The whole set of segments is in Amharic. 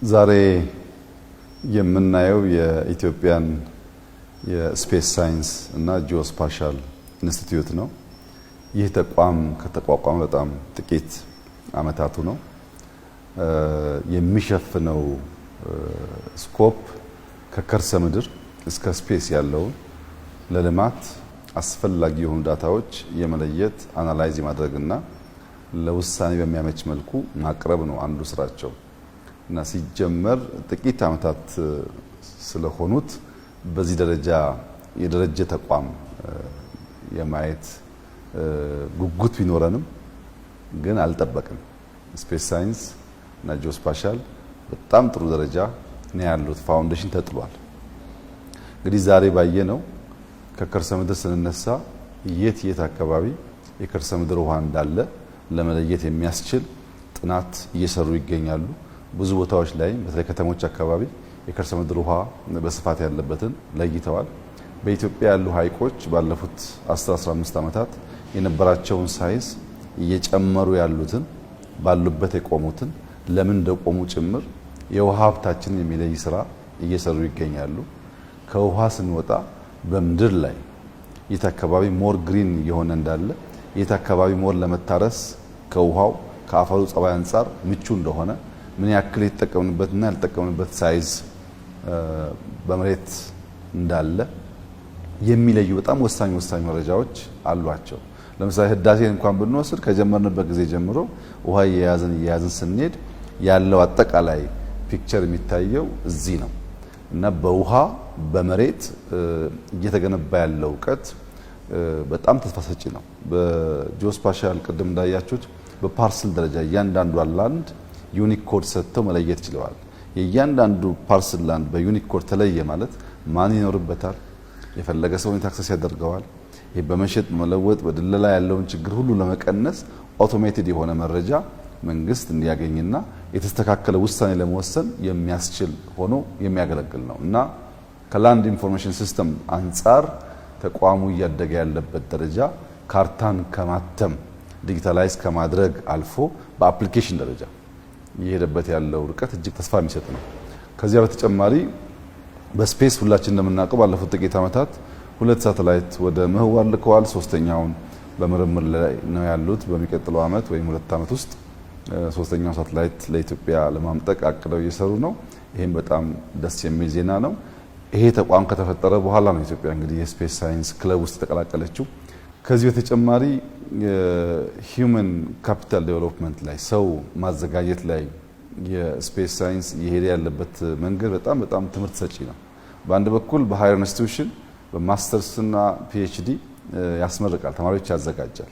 ዛሬ የምናየው የኢትዮጵያን የ Space Science እና Geospatial ኢንስቲትዩት ነው። ይህ ተቋም ከተቋቋመ በጣም ጥቂት ዓመታቱ ነው። የሚሸፍነው scope ከከርሰ ምድር እስከ space ያለውን ለልማት አስፈላጊ የሆኑ data ዎች የመለየት፣ analyze የማድረግና ለውሳኔ በሚያመች መልኩ ማቅረብ ነው አንዱ ስራቸው እና ሲጀመር ጥቂት ዓመታት ስለሆኑት በዚህ ደረጃ የደረጀ ተቋም የማየት ጉጉት ቢኖረንም ግን አልጠበቅንም። Space Science እና Geospatial በጣም ጥሩ ደረጃ ነው ያሉት። Foundation ተጥሏል። እንግዲህ ዛሬ ባየነው ከከርሰ ምድር ስንነሳ የት የት አካባቢ የከርሰ ምድር ውሃ እንዳለ ለመለየት የሚያስችል ጥናት እየሰሩ ይገኛሉ። ብዙ ቦታዎች ላይ በተለይ ከተሞች አካባቢ የከርሰ ምድር ውሃ በስፋት ያለበትን ለይተዋል። በኢትዮጵያ ያሉ ሐይቆች ባለፉት 10 15 ዓመታት የነበራቸውን size እየጨመሩ ያሉትን፣ ባሉበት የቆሙትን፣ ለምን እንደቆሙ ጭምር የውሃ ሀብታችንን የሚለይ ስራ እየሰሩ ይገኛሉ። ከውሃ ስንወጣ በምድር ላይ የት አካባቢ more green እየሆነ እንዳለ፣ የት አካባቢ more ለመታረስ ከውሃው ከአፈሩ ጸባይ አንጻር ምቹ እንደሆነ፣ ምን ያክል የተጠቀምንበትና ያልተጠቀምንበት size በመሬት እንዳለ የሚለዩ በጣም ወሳኝ ወሳኝ መረጃዎች አሏቸው። ለምሳሌ ህዳሴን እንኳን ብንወስድ ከጀመርንበት ጊዜ ጀምሮ ውሃ እየያዝን እየያዝን ስንሄድ ያለው አጠቃላይ picture የሚታየው እዚህ ነው እና በውሃ በመሬት እየተገነባ ያለው እውቀት በጣም ተስፋ ሰጪ ነው። በ geospatial ቅድም እንዳያችሁት በ parcel ደረጃ እያንዳንዷ land unique code ሰጥተው መለየት ችለዋል። የእያንዳንዱ parcel land በ unique code ተለየ ማለት ማን ይኖርበታል፣ የፈለገ ሰው access ያደርገዋል። ይህ በመሸጥ፣ በመለወጥ፣ በድለላ ያለውን ችግር ሁሉ ለመቀነስ automated የሆነ መረጃ መንግስት እንዲያገኝና የተስተካከለ ውሳኔ ለመወሰን የሚያስችል ሆኖ የሚያገለግል ነው እና ከ land information system አንጻር ተቋሙ እያደገ ያለበት ደረጃ ካርታን ከማተም፣ digitalize ከማድረግ አልፎ በ application ደረጃ እየሄደበት ያለው ርቀት እጅግ ተስፋ የሚሰጥ ነው። ከዚያ በተጨማሪ በ space ሁላችን እንደምናውቀው ባለፉት ጥቂት ዓመታት ሁለት ሳተላይት ወደ ምህዋር ልከዋል። ሶስተኛውን በምርምር ላይ ነው ያሉት። በሚቀጥለው ዓመት ወይም 2 ዓመት ውስጥ ሶስተኛው ሳተላይት ለኢትዮጵያ ለማምጠቅ አቅደው እየሰሩ ነው። ይህም በጣም ደስ የሚል ዜና ነው። ይሄ ተቋም ከተፈጠረ በኋላ ነው ኢትዮጵያ እንግዲህ የ space science ክለብ ውስጥ የተቀላቀለችው። ከዚህ በተጨማሪ human capital development ላይ፣ ሰው ማዘጋጀት ላይ የ space science እየሄደ ያለበት መንገድ በጣም በጣም ትምህርት ሰጪ ነው። በአንድ በኩል በ higher institution በ masters ና PhD ያስመርቃል፣ ተማሪዎች ያዘጋጃል።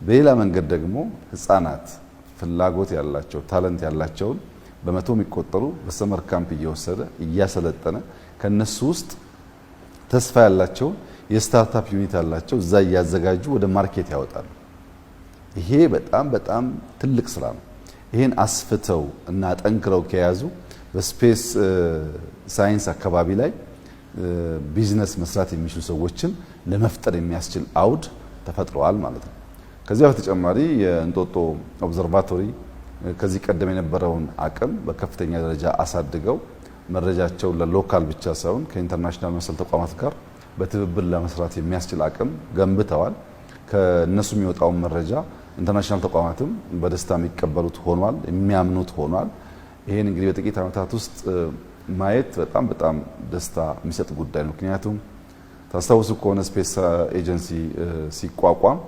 በሌላ መንገድ ደግሞ ህጻናት ፍላጎት ያላቸው፣ talent ያላቸውን በመቶ የሚቆጠሩ በ summer camp እየወሰደ እያሰለጠነ ከነሱ ውስጥ ተስፋ ያላቸውን የ startup unit ያላቸው እዛ እያዘጋጁ ወደ market ያወጣሉ። ይሄ በጣም በጣም ትልቅ ስራ ነው። ይሄን አስፍተው እና ጠንክረው ከያዙ በ space science አካባቢ ላይ ቢዝነስ መስራት የሚችሉ ሰዎችን ለመፍጠር የሚያስችል አውድ ተፈጥረዋል ማለት ነው። ከዚያ በተጨማሪ የእንጦጦ observatory ከዚህ ቀደም የነበረውን አቅም በከፍተኛ ደረጃ አሳድገው መረጃቸውን ለ local ብቻ ሳይሆን ከ international መሰል ተቋማት ጋር በትብብር ለመስራት የሚያስችል አቅም ገንብተዋል። ከእነሱ የሚወጣውን መረጃ international ተቋማትም በደስታ የሚቀበሉት ሆኗል፣ የሚያምኑት ሆኗል። ይሄን እንግዲህ በጥቂት ዓመታት ውስጥ ማየት በጣም በጣም ደስታ የሚሰጥ ጉዳይ ነው። ምክንያቱም ታስታውሱ ከሆነ space agency ሲቋቋም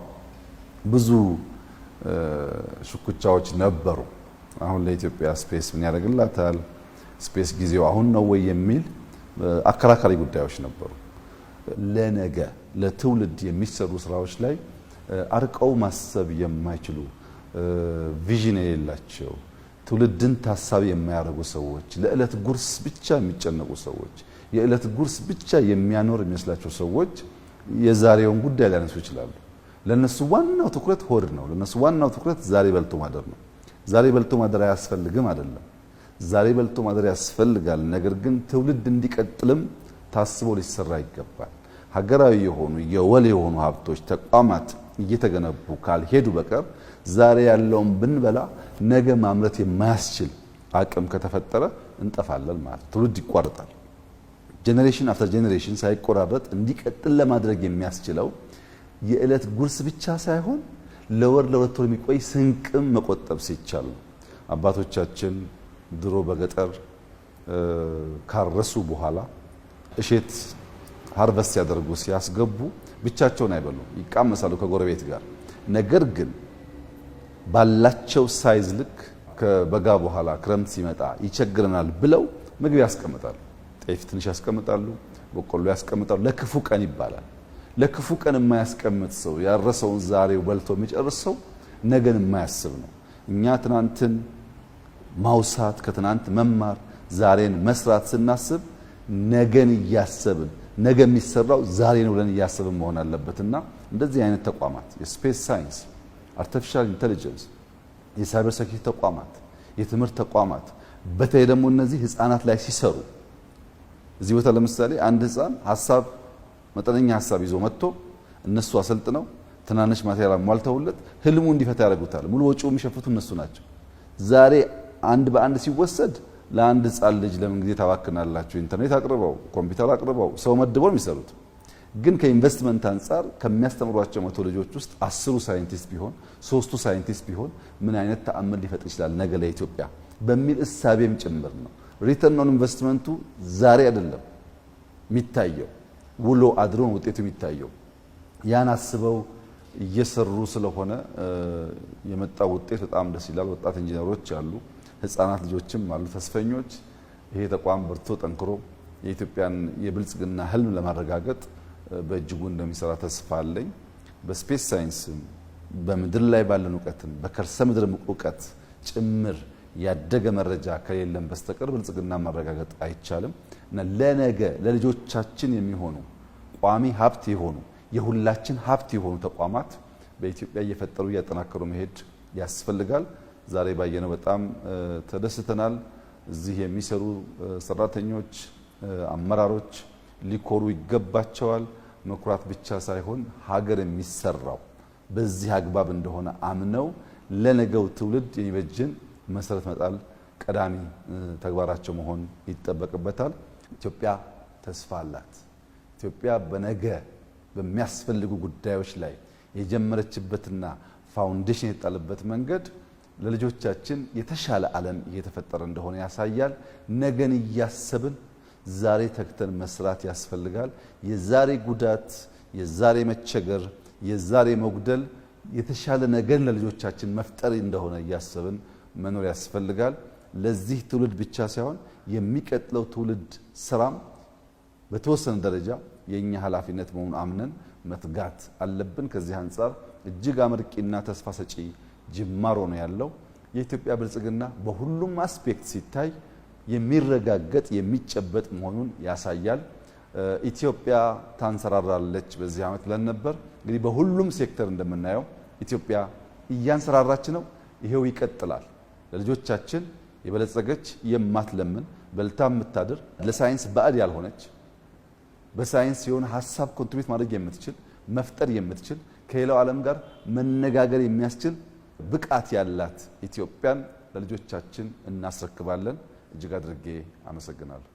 ብዙ ሽኩቻዎች ነበሩ። አሁን ለኢትዮጵያ space ምን ያደርግላታል? Space ጊዜው አሁን ነው ወይ የሚል አከራካሪ ጉዳዮች ነበሩ። ለነገ ለትውልድ የሚሰሩ ስራዎች ላይ አርቀው ማሰብ የማይችሉ፣ vision የሌላቸው፣ ትውልድን ታሳቢ የማያደርጉ ሰዎች፣ ለዕለት ጉርስ ብቻ የሚጨነቁ ሰዎች፣ የዕለት ጉርስ ብቻ የሚያኖር የሚመስላቸው ሰዎች የዛሬውን ጉዳይ ሊያነሱ ይችላሉ። ለነሱ ዋናው ትኩረት ሆድ ነው። ለነሱ ዋናው ትኩረት ዛሬ በልቶ ማደር ነው። ዛሬ በልቶ ማደር አያስፈልግም አይደለም። ዛሬ በልቶ ማደር ያስፈልጋል። ነገር ግን ትውልድ እንዲቀጥልም ታስቦ ሊሰራ ይገባል። ሀገራዊ የሆኑ የወል የሆኑ ሀብቶች፣ ተቋማት እየተገነቡ ካልሄዱ በቀር ዛሬ ያለውን ብንበላ ነገ ማምረት የማያስችል አቅም ከተፈጠረ እንጠፋለን ማለት ነው። ትውልድ ይቋረጣል። Generation after generation ሳይቆራረጥ እንዲቀጥል ለማድረግ የሚያስችለው የዕለት ጉርስ ብቻ ሳይሆን ለወር ለሁለት ወር የሚቆይ ስንቅም መቆጠብ ሲቻል ነው። አባቶቻችን ድሮ በገጠር ካረሱ በኋላ እሸት harvest ሲያደርጉ ሲያስገቡ ብቻቸውን አይበሉም፣ ይቃመሳሉ ከጎረቤት ጋር። ነገር ግን ባላቸው size ልክ ከበጋ በኋላ ክረምት ሲመጣ ይቸግረናል ብለው ምግብ ያስቀምጣሉ። ጤፍ ትንሽ ያስቀምጣሉ፣ በቆሎ ያስቀምጣሉ። ለክፉ ቀን ይባላል። ለክፉ ቀን የማያስቀምጥ ሰው፣ ያረሰውን ዛሬው በልቶ የሚጨርስ ሰው ነገን የማያስብ ነው። እኛ ትናንትን ማውሳት፣ ከትናንት መማር፣ ዛሬን መስራት ስናስብ ነገን እያሰብን፣ ነገ የሚሰራው ዛሬ ነው ብለን እያሰብን መሆን አለበትና እንደዚህ አይነት ተቋማት የ space science፣ artificial intelligence፣ የ cyber security ተቋማት፣ የትምህርት ተቋማት፣ በተለይ ደግሞ እነዚህ ህፃናት ላይ ሲሰሩ፣ እዚህ ቦታ ለምሳሌ አንድ ህፃን ሀሳብ፣ መጠነኛ ሀሳብ ይዞ መጥቶ እነሱ አሰልጥነው ትናንሽ material አሟልተውለት ህልሙ እንዲፈታ ያደርጉታል። ሙሉ ወጪው የሚሸፍቱ እነሱ ናቸው። ዛሬ አንድ በአንድ ሲወሰድ ለአንድ ህፃን ልጅ ለምን ጊዜ ታባክናላችሁ? ኢንተርኔት አቅርበው፣ ኮምፒውተር አቅርበው፣ ሰው መድበው የሚሰሩት። ግን ከኢንቨስትመንት አንጻር ከሚያስተምሯቸው 100 ልጆች ውስጥ 10ሩ ሳይንቲስት ቢሆን፣ ሶስቱ ሳይንቲስት ቢሆን ምን አይነት ተአምር ሊፈጥር ይችላል ነገ ለኢትዮጵያ በሚል እሳቤም ጭምር ነው። Return on investment ኡ ዛሬ አይደለም የሚታየው፣ ውሎ አድሮ ነው ውጤቱ የሚታየው። ያን አስበው እየሰሩ ስለሆነ የመጣው ውጤት በጣም ደስ ይላል። ወጣት ኢንጂነሮች አሉ፣ ህፃናት ልጆችም አሉ፣ ተስፈኞች። ይሄ ተቋም በርትቶ ጠንክሮ የኢትዮጵያን የብልጽግና ህልም ለማረጋገጥ በእጅጉ እንደሚሰራ ተስፋ አለኝ። በ space science ም፣ በምድር ላይ ባለን እውቀትም፣ በከርሰ ምድር እውቀት ጭምር ያደገ መረጃ ከሌለን በስተቀር ብልጽግና ማረጋገጥ አይቻልም እና ለነገ ለልጆቻችን የሚሆኑ፣ ቋሚ ሀብት የሆኑ፣ የሁላችን ሀብት የሆኑ ተቋማት በኢትዮጵያ እየፈጠሩ እያጠናከሩ መሄድ ያስፈልጋል። ዛሬ ባየነው በጣም ተደስተናል። እዚህ የሚሰሩ ሰራተኞች፣ አመራሮች ሊኮሩ ይገባቸዋል። መኩራት ብቻ ሳይሆን ሀገር የሚሰራው በዚህ አግባብ እንደሆነ አምነው ለነገው ትውልድ የሚበጅን መሰረት መጣል ቀዳሚ ተግባራቸው መሆን ይጠበቅበታል። ኢትዮጵያ ተስፋ አላት። ኢትዮጵያ በነገ በሚያስፈልጉ ጉዳዮች ላይ የጀመረችበትና foundation የጣለበት መንገድ ለልጆቻችን የተሻለ ዓለም እየተፈጠረ እንደሆነ ያሳያል። ነገን እያሰብን ዛሬ ተግተን መስራት ያስፈልጋል። የዛሬ ጉዳት፣ የዛሬ መቸገር፣ የዛሬ መጉደል የተሻለ ነገን ለልጆቻችን መፍጠር እንደሆነ እያሰብን መኖር ያስፈልጋል። ለዚህ ትውልድ ብቻ ሳይሆን የሚቀጥለው ትውልድ ስራም በተወሰነ ደረጃ የእኛ ኃላፊነት መሆኑን አምነን መትጋት አለብን። ከዚህ አንጻር እጅግ አመርቂና ተስፋ ሰጪ ጅማሮ ነው ያለው። የኢትዮጵያ ብልጽግና በሁሉም aspect ሲታይ የሚረጋገጥ፣ የሚጨበጥ መሆኑን ያሳያል። ኢትዮጵያ ታንሰራራለች በዚህ ዓመት ብለን ነበር። እንግዲህ በሁሉም ሴክተር እንደምናየው ኢትዮጵያ እያንሰራራች ነው። ይሄው ይቀጥላል። ለልጆቻችን የበለጸገች፣ የማትለምን፣ በልታ የምታድር፣ ለሳይንስ ባዕድ ያልሆነች፣ በሳይንስ የሆነ ሀሳብ contribute ማድረግ የምትችል፣ መፍጠር የምትችል፣ ከሌላው ዓለም ጋር መነጋገር የሚያስችል ብቃት ያላት ኢትዮጵያን ለልጆቻችን እናስረክባለን። እጅግ አድርጌ አመሰግናለሁ።